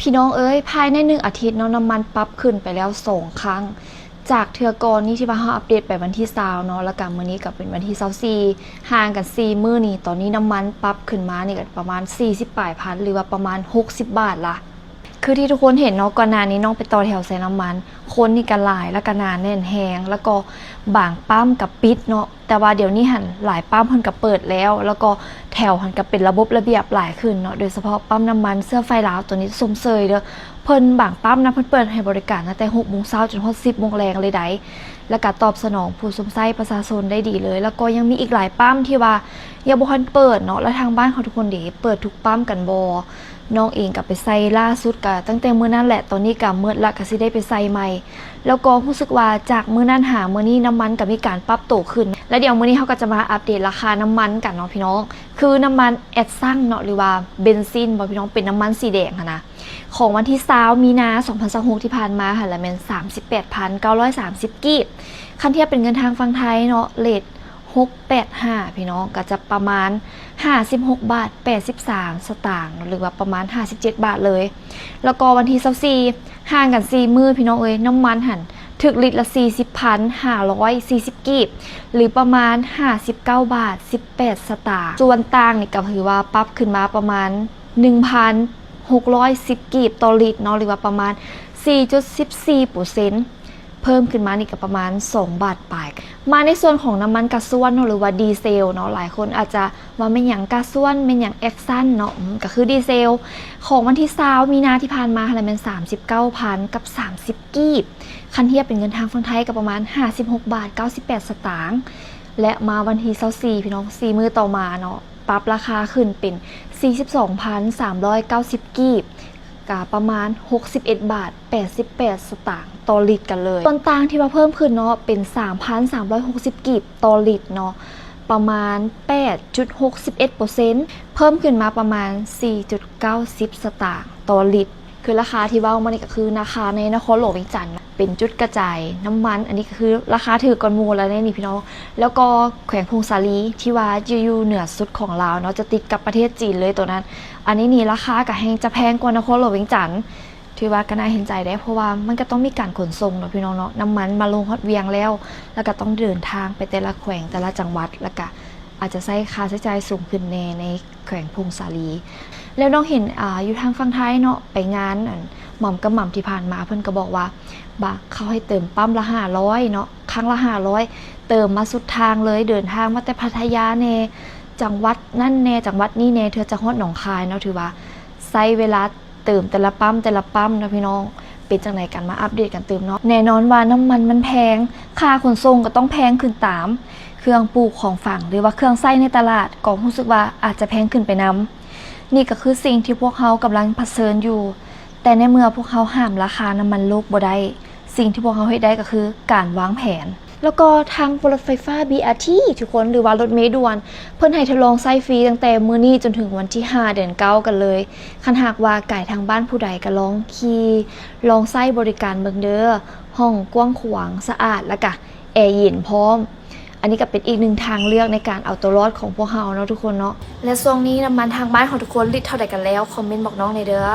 ພີ່ນ້ອງເອີຍ ພາຍໃນໜຶ່ງອາທິດເນາະ ນ້ຳມັນປັບຂຶ້ນໄປແລ້ວສອງຄັ້ງ ຈາກເທື່ອກ່ອນນີ້ທີ່ວ່າເຮົາອັບເດດໄປວັນທີຊາວເນາະ ແລ້ວກະມື້ນີ້ກະເປັນວັນທີຊາວສີ່ ຫ່າງກັນສີ່ມື້ນີ້ ຕອນນີ້ນ້ຳມັນປັບຂຶ້ນມານີ້ກະປະມານສີ່ສິບປາຍພັນ ຫຼືວ່າປະມານຫົກສິບບາດລະ. ຄືທີ່ທຸກຄົນເຫັນເນາະ ກ່ອນໜ້ານີ້ນ້ອງໄປຕໍ່ແຖວໃສ່ນ້ຳມັນ ຄົນນີ້ກະຫຼາຍ ແລ້ວກະໜາແໜ້ນແຮງ ແລ້ວກໍບາງປ້ຳກະປິດເນາະ ແຕ່ວ່າດຽວນີ້ຫັ້ນຫຼາຍປ້ຳເພິ່ນກະເປີດແລ້ວ ແລ້ວກໍແຖວຫັ້ນກະເປັນລະບົບລະບຽບຫຼາຍຂຶ້ນເນາະ ໂດຍສະເພາະປ້ຳນ້ຳມັນເຊື້ອໄຟລາວ ໂຕນີ້ຊົມເຊີຍເດີ້ ເພິ່ນບາງປ້ຳນະ ເພິ່ນເປີດໃຫ້ບໍລິການຕັ້ງແຕ່ຫົກໂມງເຊົ້າຈົນຮອດສິບໂມງແລງເລີຍໃດ໋ ແລ້ວກະຕອບສະໜອງຜູ້ຊົມໃຊ້ປະຊາຊົນໄດ້ດີເລີຍ ແລ້ວກໍຍັງມີອີກຫຼາຍປ້ຳທີ່ວ່າຍັງບໍ່ທັນເປີດເນາະ ແລ້ວທາງບ້ານເຮົາທຸກຄົນເດ ເປີດທຸກປ້ຳກັນບໍ່? ນ້ອງເອງກະໄປໃສ່ລ່າສຸດກະຕັ້ງແຕ່ມື້ນັ້ນແຫຼະ ຕອນນີ້ກະໝົດລະ ກະຊິໄດ້ໄປໃສ່ໃໝ່ ແລ້ວກໍຮູ້ສຶກວ່າຈາກມື້ນັ້ນຫາມື້ນີ້ນ້ຳມັນກະມີການປັບໂຕຂຶ້ນ ແລ້ວດຽວມື້ນີ້ເຮົາກະຈະມາອັບເດດລາຄານ້ຳມັນກັນເນາະພີ່ນ້ອງ ຄືນ້ຳມັນແອັດຊັງເນາະ ຫຼືວ່າເບັນຊິນບໍ່ພີ່ນ້ອງ ເປັນນ້ຳມັນສີແດງຫັ້ນນະ ຂອງວັນທີຊາວມີນາສອງພັນຊາວຫົກທີ່ຜ່ານມາຫັ້ນລະແມ່ນສາມສິບແປດພັນເກົ້າຮ້ອຍສາມສິບກີບ ຄັນທຽບເປັນເງິນທາງຝັ່ງໄທເນາະ ເຣດຫົກແປດຫ້າພີ່ນ້ອງ ກະຈະປະມານຫ້າສິບຫົກບາດແປດສິບສາມສະຕາງ ຫຼືວ່າປະມານຫ້າສິບເຈັດບາດເລີຍ ແລ້ວກໍວັນທີຊາວສີ່ ຫ່າງກັນສີ່ມື້ພີ່ນ້ອງເອີຍ ນ້ຳມັນຫັ້ນຖືກລິດລະສີ່ສິບພັນຫ້າຮ້ອຍສີ່ສິບກີບ ຫຼືປະມານຫ້າສິບເກົ້າບາດສິບແປດສະຕາງ ສ່ວນຕ່າງນີ້ກະຖືວ່າປັບຂຶ້ນມາປະມານໜຶ່ງພັນຫົກຮ້ອຍສິບກີບຕໍ່ລິດເນາະ ຫຼືວ່າປະມານສີ່ຈຸດສິບສີ່ເປີເຊັນ ເພີ່ມຂຶ້ນມານີ້ກະປະມານສອງບາດປາຍ. ມາໃນສ່ວນຂອງນ້ຳມັນກາຊວນເນາະ ຫຼືວ່າດີເຊວເນາະ ຫຼາຍຄົນອາດຈະວ່າແມ່ນຫຍັງກາຊວນ ແມ່ນຫຍັງແອັດຊັງເນາະ ອືມ ກະຄືດີເຊວ ຂອງວັນທີຊາວມີນາທີ່ຜ່ານມາຫັ້ນລະແມ່ນສາມສິບເກົ້າພັນກັບສາມສິບກີບ ຄັນທຽບເປັນເງິນທາງຝັ່ງໄທກະປະມານຫ້າສິບຫົກບາດເກົ້າສິບແປດສະຕາງ ແລະມາວັນທີຊາວສີ່ພີ່ນ້ອງ ສີ່ມື້ຕໍ່ມາເນາະ ປັບລາຄາຂຶ້ນເປັນສີ່ສິບສອງພັນສາມຮ້ອຍເກົ້າສິບກີບ ກະປະມານຫົກສິບເອັດບາດແປດສິບແປດສະຕາງຕໍ່ລິດກັນເລີຍ. ສ່ວນຕ່າງທີ່ວ່າເພີ່ມຂຶ້ນເນາະ ເປັນສາມພັນສາມຮ້ອຍຫົກສິບກີບຕໍ່ລິດເນາະ ປະມານແປດຈຸດຫົກສິບເອັດເປີເຊັນ ເພີ່ມຂຶ້ນມາປະມານສີ່ຈຸດເກົ້າສິບສະຕາງຕໍ່ລິດ. ຄືລາຄາທີ່ເວົ້າມານີ້ກະຄືລາຄາໃນນະຄອນຫຼວງວຽງຈັນ ເປັນຈຸດກະຈາຍນ້ຳມັນ ອັນນີ້ກະຄືລາຄາຖືກກວ່າໝູ່ລະເດ້ນີ້ພີ່ນ້ອງ ແລ້ວກໍແຂວງຜົ້ງສາລີທີ່ວ່າຢູ່ ຢູ່ເໜືອສຸດຂອງລາວເນາະ ຈະຕິດກັບປະເທດຈີນເລີຍໂຕນັ້ນ ອັນນີ້ນີ້ລາຄາກະແຮ່ງຈະແພງກວ່ານະຄອນຫຼວງວຽງຈັນ ຖືວ່າກະໜ້າເຫັນໃຈເດ້ ເພາະວ່າມັນກະຕ້ອງມີການຂົນສົ່ງເນາະພີ່ນ້ອງເນາະ ນ້ຳມັນມາລົງຮອດວຽງແລ້ວ ແລ້ວກະຕ້ອງເດີນທາງໄປແຕ່ລະແຂວງແຕ່ລະຈັງຫວັດ ແລ້ວກະອາດຈະໃຊ້ຄ່າໃຊ້ຈ່າຍສູງຂຶ້ນແດ່ໃນ ແຂວງຜົ້ງສາລີ ແລ້ວນ້ອງເຫັນ ອາ ຢູ່ທາງຝັ່ງໄທເນາະ ໄປງານ ອັນ ໝໍ້າກັບໝໍ້າທີ່ຜ່ານມາ ເພິ່ນກະບອກວ່າ ບາງເຂົາໃຫ້ເຕີມປ້ຳລະຫ້າຮ້ອຍເນາະ ຄັ້ງລະຫ້າຮ້ອຍ ເຕີມມາສຸດທາງເລີຍ ເດີນທາງມາແຕ່ພັດທະຍາແດ່ ຈັງຫວັດນັ້ນແດ່ ຈັງຫວັດນີ້ແດ່ ເທື່ອຈະຮອດໜອງຄາຍເນາະ ຖືວ່າໃຊ້ເວລາເຕີມແຕ່ລະປ້ຳແຕ່ລະປ້ຳເນາະພີ່ນ້ອງ. ເປັນຈັ່ງໃດກັນ ມາອັບເດດກັນຕື່ມເນາະ. ແນ່ນອນວ່ານ້ຳມັນມັນແພງ ຄ່າຂົນສົ່ງກະຕ້ອງແພງຂຶ້ນຕາມ ເຄື່ອງປູກຂອງຝັງ ຫຼືວ່າເຄື່ອງໃຊ້ໃນຕະຫຼາດ ກະຮູ້ສຶກວ່າອາດຈະແພງຂຶ້ນໄປນຳ. ນີ້ກະຄືສິ່ງທີ່ພວກເຮົາກຳລັງປະເຊີນຢູ່ ແຕ່ໃນເມື່ອພວກເຮົາຫ້າມລາຄານ້ຳມັນໂລກບໍ່ໄດ້ ສິ່ງທີ່ພວກເຮົາເຮັດໄດ້ກະຄືການວາງແຜນ. ແລ້ວກໍທາງລົດໄຟຟ້າ ບີອາທີ ທຸກຄົນ ຫຼືວ່າລົດເມດ່ວນ ເພິ່ນໃຫ້ທົດລອງໃຊ້ຟຣີຕັ້ງແຕ່ມື້ນີ້ຈົນເຖິງວັນທີຫ້າເດືອນເກົ້າກັນເລີຍ. ຄັນຫາກວ່າກາຍທາງບ້ານຜູ້ໃດກະລອງຂີ່ ລອງໃຊ້ບໍລິການເບິ່ງເດີ້. ຫ້ອງກວ້າງຂວາງ ສະອາດ ແລ້ວກະແອເຢັນພ້ອມ. ອັນນີ້ກະເປັນອີກໜຶ່ງທາງເລືອກໃນການເອົາໂຕລອດຂອງພວກເຮົາເນາະທຸກຄົນເນາະ. ແລະຊ່ວງນີ້ນ້ຳມັນທາງບ້ານຂອງທຸກຄົນລິດເທົ່າໃດກັນແລ້ວ ຄອມເມັນບອກນ້ອງແດ່ເດີ້.